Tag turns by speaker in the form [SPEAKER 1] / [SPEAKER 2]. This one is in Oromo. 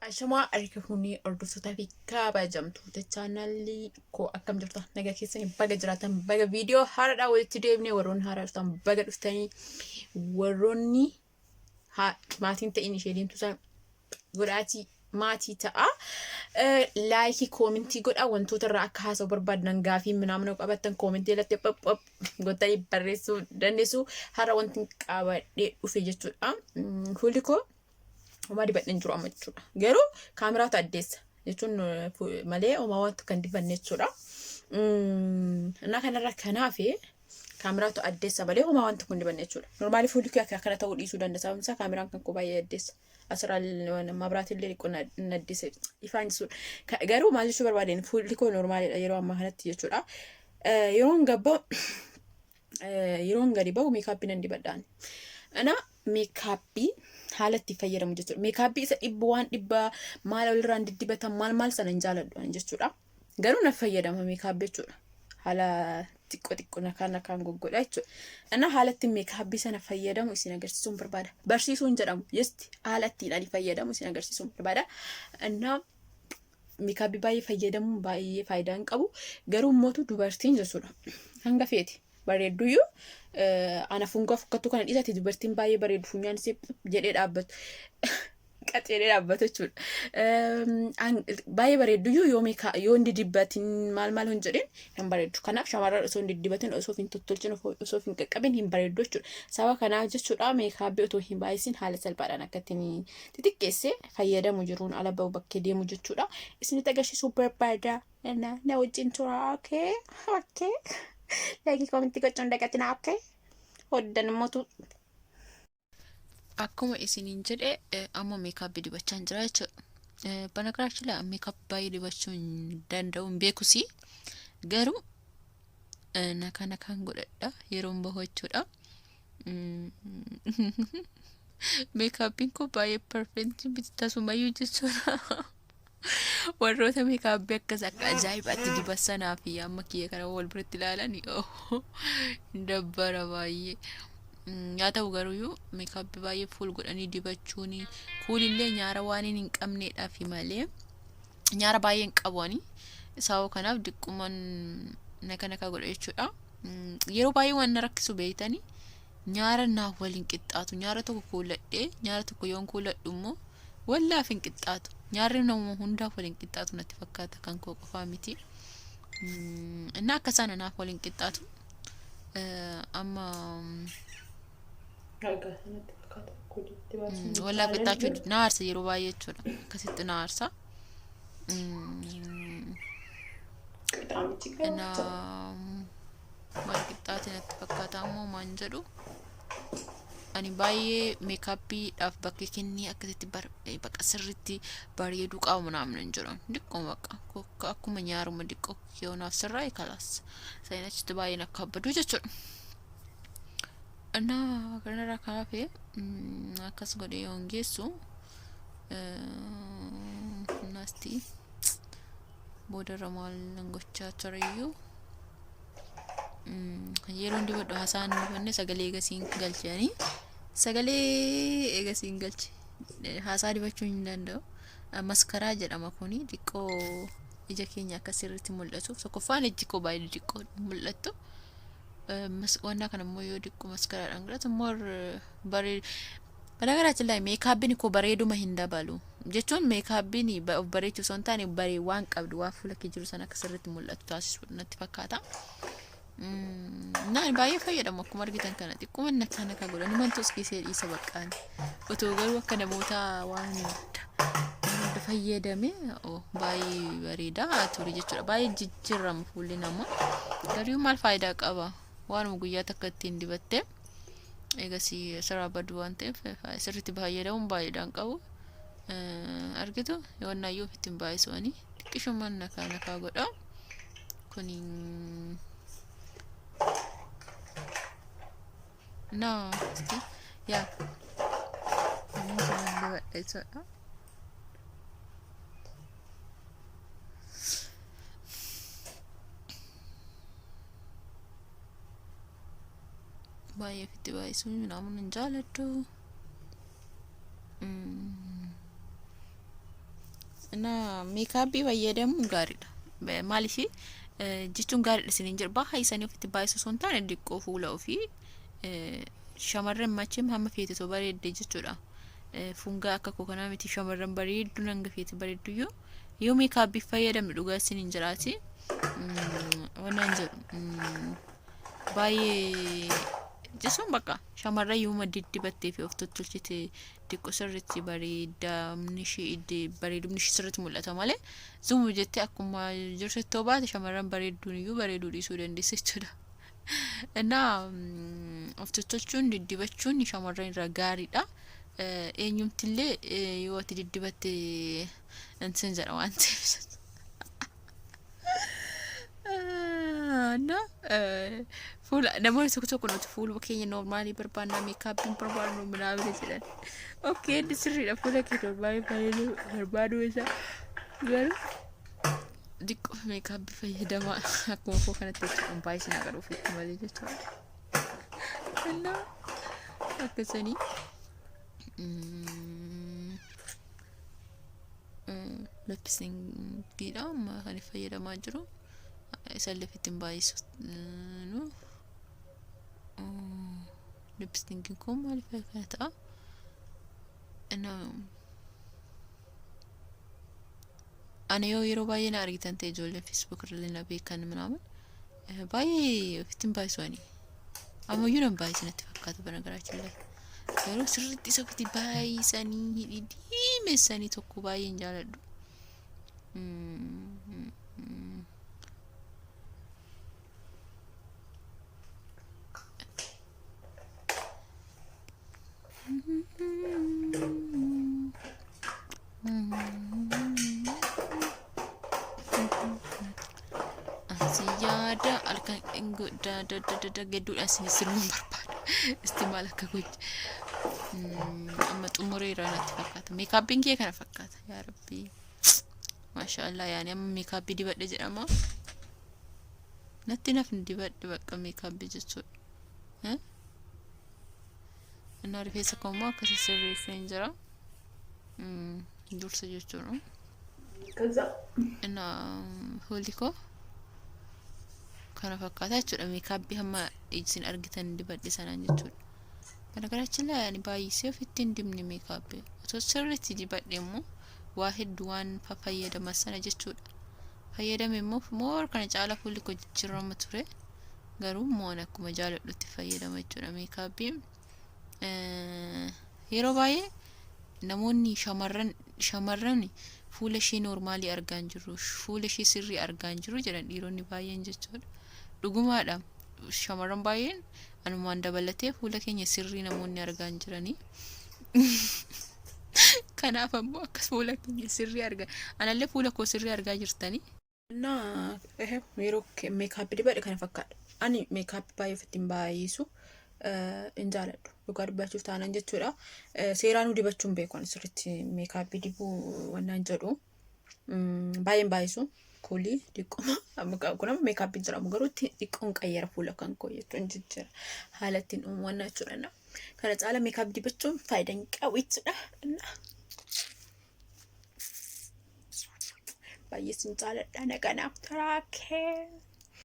[SPEAKER 1] Ashamaa harka fuunee hordoftootaa fi kabajamtoota chaanaalii koo, akkam jirta? Nagaa keessanii? Baga jiraatan. Baga viidiyoo haaraadhaan walitti deebinee. Warroonni haaraa dhuftan baga dhuftanii, warroonni maatiin ta'in ishee deemtu san godhaatii maatii ta'a. Like, comment godhaa. Wantoota irraa akka haasa'u barbaadan, gaafii minaamina qabattan comment irratti phop phop gootanii barreessuu dandeessu. Har'a wanti qabadhee dhufe jechuudha. Fuulli koo homaa dibadheen jiru amma jechuudha. Garuu kaameraatu addeessa jechuun malee homaa wanti kan dibanne jechuudha. Innaa kanarra kanaaf kaameraatu addeessa malee homaa wanti kun dibanne jechuudha. Normally fuulli kee akka kana ta'uu dhiisuu danda'a. Sababni isaa kaameraan kan koo baay'ee addeessa. Asirraa mabraatillee xiqqoo na addeessa ifaan jechuudha. Garuu maal jechuu barbaadeen, fuulli koo normalidha yeroo ammaa kanatti jechuudha. Yeroon gabba'u, yeroon gadi ba'u makeup nan dibadhaan. Ana makeup haala itti fayyadamu jechuudha. Makeup isa dhibba waan dhibba maal olirraan diddibatan maal maal sana hin jaaladhu ani jechuudha. Garuu na fayyadama makeup jechuudha. Haala xiqqoo xiqqoo nakaan nakaan goggodha jechuudha. Ana haala ittiin makeup sana fayyadamu isin agarsiisuun barbaada. Barsiisuun jedhamu just haala ittiin ani fayyadamu isin agarsiisuun barbaada. Innaa makeup baay'ee fayyadamuun baay'ee faayidaa hin qabu. Garuu immoo dubartiin jechuudha. Hanga feeti bareedduyyuu, ana fungaa fokkattuu kana dhiisati, dubartiin baay'ee bareeddu funyaan isee jedhee dhaabbatu. Qaxeelee dhaabbatu jechuudha. Baay'ee bareedduyyuu yoo meekaa yoo hin didibbatin maal maal hin jedhin hin bareeddu. Kanaaf shamarran osoo hin diddibatin, osoo hin tottolchin, osoo hin qaqqabin hin bareeddu jechuudha. Sababa kanaaf jechuudha makeup otoo hin baay'isin haala salphaadhaan akka ittiin xixiqqeessee fayyadamu jiruun ala bahu bakkee deemu jechuudha. Isinitti agarsiisuu barbaada. Na wajjin tura, okay. Like, comment gochuun dagatinaa, okay. Hoddan immoo
[SPEAKER 2] Akkuma isiniin jedhe, amma makeup dibachaa jira jechuudha. በነገራችን ላይ makeup baay'ee dibachuu hin danda'u, hin beekusi. Garuu nakaa nakaan godhadha yeroon bahu jechuudha. Makeupiin koo baay'ee perfect miti tasumayyuu jechuudha. Warroota makeup akkas akka ajaa'ibaatti diban sanaa fi amma kiyya kana wal biratti ilaalan hin dabbara baay'ee. Yaa ta'u garuyyuu makeup baay'ee fuul godhanii dibachuun kuulillee nyaara waan hin qabneedhaaf malee nyaara baay'ee hin qabu ani. Sababa kanaaf diqquman naka naka godha jechuudha. Yeroo baay'ee waan na rakkisu beeytanii, nyaara naaf waliin qixxaatu. Nyaara tokko kuuladhee nyaara tokko yoon kuuladhu immoo wallaaf hin qixxaatu. Nyaarri nama hundaaf waliin qixxaatu natti fakkaata, kan koo qofaa miti. Inni akka sana naaf waliin qixxaatu. Amma wallaaf qixxaachuu na aarsa yeroo baay'ee jechuudha. Akkasitti na aarsa. Na wal qixxaate natti fakkaata ammoo maan jedhu, ani baay'ee makeupiidhaaf bakka kennee akkasitti baqa sirriitti bareeduu qabu naamna hin jiran. Diqqoo bakka akkuma nyaaruma diqqoo yoonaaf sirraa kalaas sayin achitti baay'een akka abbaduu jechuudha. Innaa kanarraa kaafee akkas godhee yoon geessu naasti boodarra maal gochaa tureyyuu, yeroon dibadhu haasaan dibanne sagalee egasiin galchanii, sagalee egasiin galche haasaa dibachuu hin danda'u. Mascara jedhama kuni, xiqqoo ija keenya akka sirriitti mul'atuuf. Tokkoffaan ijji koo baay'ee xiqqoo mul'attu. Wannaa kana immoo yoo xiqqoo mascaraadhaan godhatu immoo bareedu. በነገራችን ላይ makeupiin koo bareeduma hin dabalu jechuun, makeupiin of bareechuu osoo hin taane baree waan qabdu, waan fuula kee jiru sana akka sirriitti mul'atu taasisu natti fakkaata. Naan baay'ee fayyadamu. Akkuma argitan kana xiqquma nakaa nakaa godhan mantos keessee dhiisa baqqaan. Otoo garuu akka namoota waan hunda fayyadame baay'ee bareeda ture jechuudha. Baay'ee jijjiirama fuulli namaa. Garuu maal faayidaa qaba? Waanuma guyyaa takka ittiin dibattee eegasii sirraa baduu waan ta'eef sirriitti fayyadamuun baay'eedhaan qabu. Argitu, yoonnaayyuu ofitti hin baay'isuani xiqqishumaan nakaa nakaa godha. Kuni na yaa dibadha jechuudha. Baay'ee ofitti baay'isuu minaamun hin jaaladhu. እና makeup fayyadamuun gaariidha. Maaliif jechuun gaariidha isiniin jedhu, baay'ee isaanii ofitti baay'isu osoo hin taane, diqqoo fuula ofii, shamarran macheem hamma feete too bareedde jechuudha. Fungaa akka koo kanaa miti, shamarran bareedduun hanga feete bareedduyyuu yoo makeup fayyadamne, dhugaa isiniin jiraati. Wannan jedhu baay'ee jechuun bakka shamarran yooma diddibattee fi of tottolchite diqqoo sirriitti bareedamni ishee, bareedumni ishee sirriitti mul'ata malee, zumu jettee akkuma jirtutti yoo baate, shamarran bareedduun iyyuu bareeduu dhiisuu dandeessa jechuudha. እና of tottolchuun, diddibachuun shamarran irraa gaariidha. Eenyumtillee yoo ati diddibatte intin jedha waan ta'eef. እና fuula namoonni tokko tokko nuti fuuluma keenya normal barbaannaa, makeupiin barbaadnu ምናምን jedhan. Okay, inni sirriidha, fuula kee normal bareeduu barbaaduu isaa, garuu diqqoo makeup fayyadamaa akkuma koo kanatti jechuudha, baay'ee sin agaruu ofitti malee jechuudha. እና akkasanii lipstickiidha amma kan fayyadamaa jiru, isa lafitti hin baay'isu. Lipstickiin kun maaliif kana ta'a? እና ani yoo yeroo baay'ee na argitan ta'e, ijoolleen Facebook irra na beekan ምናምን, baay'ee ofitti hin baay'isu ani. Ammayyuu nan baay'isa natti fakkaata በነገራችን ላይ, garuu sirriitti isa ofitti baay'isanii hidhii diimessanii tokko baay'ee hin jaaladhu. Asi yaada halkan gidduudhaan isin sirbuun barbaada. Isti maal akka gocha. Amma xumureera natti fakkaata. Makeupiin kee kana fakkaata. Yaa Rabbi. Maashaallah, yaani amma makeup dibadhe jedhama. Natti nafni dibadhe bakka makeup jechuudha. እና rifeensa koo immoo akkasi sirreessee jira. Dursa jechuudha.
[SPEAKER 1] ከዛ
[SPEAKER 2] እና fuulli koo kana fakkaata jechuudha. Makeup hamma isin argitan dibadhe sanaan jechuudha. በነገራችን ላይ ani baay'isee ofitti hin dibne makeup. Otoo sirriitti dibadhe immoo waa hedduu waan fayyadama sana jechuudha. Fayyadame immoo more kana caala fuulli koo jijjiirama ture. Garuu immoo ani akkuma jaaladhutti fayyadama jechuudha makeupiin. Yeroo baay'ee namoonni shamarran fuula ishee normal argaa hin jirru, fuula ishee sirrii argaa hin jirru jedhan dhiironni baay'een jechuudha. Dhugumaadha. Shamarran baay'een anumaan dabalatee fuula keenya sirrii namoonni argaa hin jiranii. Kanaaf ammoo akkas fuula keenya sirrii argaa, anallee fuula koo sirrii argaa jirtanii.
[SPEAKER 1] እና yeroo makeup dibadhe kana fakkaata. Ani makeup baay'ee ofitti hin baay'isu, hin jaaladhu. Dhugaa dubbachuuf taanaan jechuudha. Seeraanuu dibachuu hin beeku ani, sirriitti makeup dibuu wannaan jedhu. Baay'een baay'isu. Kuulii xiqqooma. Kun amma makeupiin jedhamu garuu xiqqoon qayyara fuula kan koo jechuun jijjiira. Haala ittiin uumannaa jechuudha. Kana caala makeup dibachuun faayidaa hin qabu jechuudha. Baay'ee sin jaaladha, naganaaf turaakee.